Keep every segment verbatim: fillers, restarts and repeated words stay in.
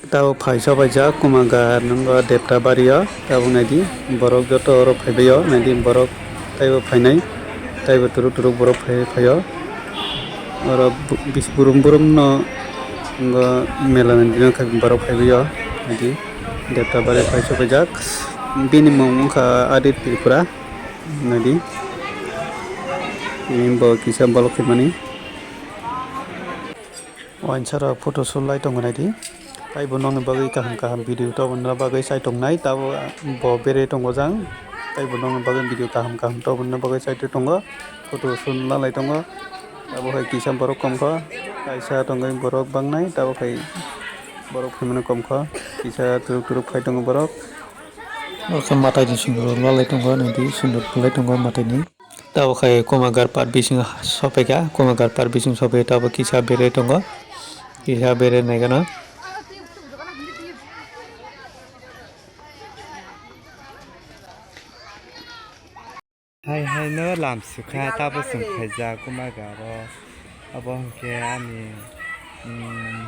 Tabo phai sopaijak Kumagar nungo Depta bario, tabuk naidi borok joto oro phaibaio, naidi borok taibo phainai, taibo turuk turuk borok phai phaio. Oro bu-, bis-, burum burum no nungo mela ni dino khe borok phaibaio, naidi Depta bari phai sopaijak. Bini mung wngkha Adit Tripura, naidi. Bo kisa bolok khaimani. Wainsa rok photo shoot lai tongo naidi. Taibo nokni bagwi kaham kaham video tobonna bagwi chai tongnai. Tabo bo bere tongo jang. Taibo nokni bagwi video kaham kaham tobonna bagwi chai tongo. Photo shoot lalai tongo. Tabo hai kisa borok komkho. Kaisa tongwi borok bangnai. Tabo khai borok phaimano komkho. Kisa turuk turuk phai tongo borok. Oro khe mwtai ni sundor lalai tongo naidi. Sundor phulai tongo mwtai ni. Tabo khai Kumagar park bising sopaikha, Kumagar park bising sopai tabo kisa bere tongo, kisa bere naigano. Hai hai no lam sukha tabo chwng khaijak Kumagaro. Abo hwnkhe ani, mm,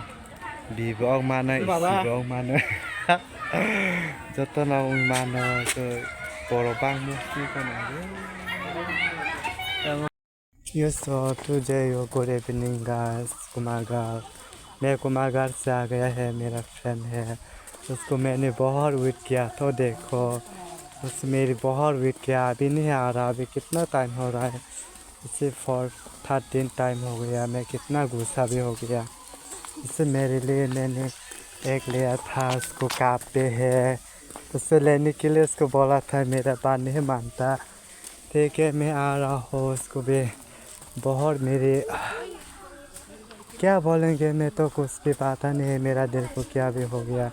bibo wng mano, isibo wng mano. Jotono wng mano, borok bangma si kono. Yo, so today, yo, good evening, guys. Kumagar, मैं कुमारगढ़ से आ गया है, मेरा फ्रेंड है, उसको मैंने बहुत वेट किया, तो देखो, उसने मेरी बहुत वेट किया, अभी नहीं आ रहा। अभी कितना टाइम हो रहा है? इसे फोर थर्टीन टाइम हो गया, मैं कितना गुस्सा भी हो गया। इसे मेरे लिए मैंने एक लिया था, उसको कप पे है, उसे लेने के लिए उसको बोला था, मेरा बात नहीं मानता। ठीक है, मैं आ रहा हूँ, उसको भी बहुत मेरे क्या बोलेंगे, मैं तो कुछ भी पता नहीं है, मेरा दिल को क्या भी हो गया।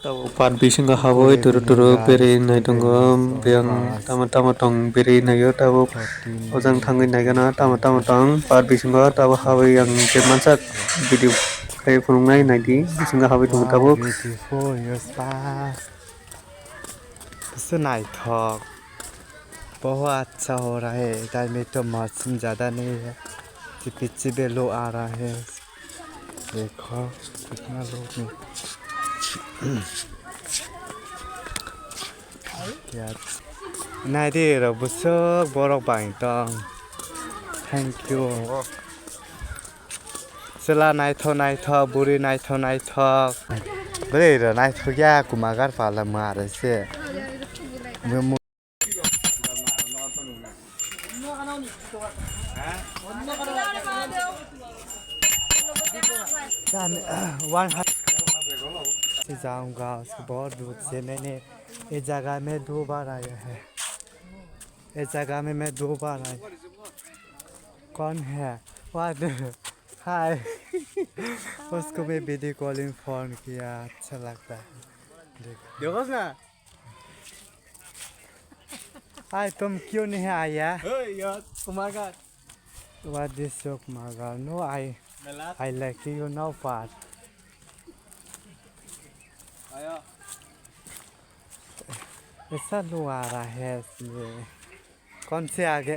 Tabuk park bisingo habwi turu turu berwi nai tongo, biyang tamo tamo tong berwi naio tabuk. Ojang thangwi naigana tamo tamo tong park bisingo tabuk habwi ang je mansak video khai phunuknai naidi bisingo habwi tongo tabuk. Beautiful, yes, pa. Kisa naithok. बहुत अच्छा हो रहा है, इधर में तो मौसम ज़्यादा नहीं है, पीछे भी लोग आ रहा है। देखो कितना लोग है। क्या? Naidi rok bwswk borok bai tong. Thank you. Chwla naithok naithok, bwrwi naithok naithok. Bwrwi rok naithok ya, Kumagar pala mwrwk se. One hundred से जाऊंगा, उसको बहुत दूर से। मैंने इस जगह में दो बार आया है, इस जगह में मैं दो बार आया। कौन है? What? हाय। उसको मैं वीडियो कॉलिंग फोन किया, अच्छा लगता है। देखो। देखो ना। हाय, तुम क्यों नहीं आया? ओए यार, Kumarghat. What this so Kumagar? No, I, Mela. I like you now, but आया। ऐसा लोग आ रहा है इसमें। कौन से आगे?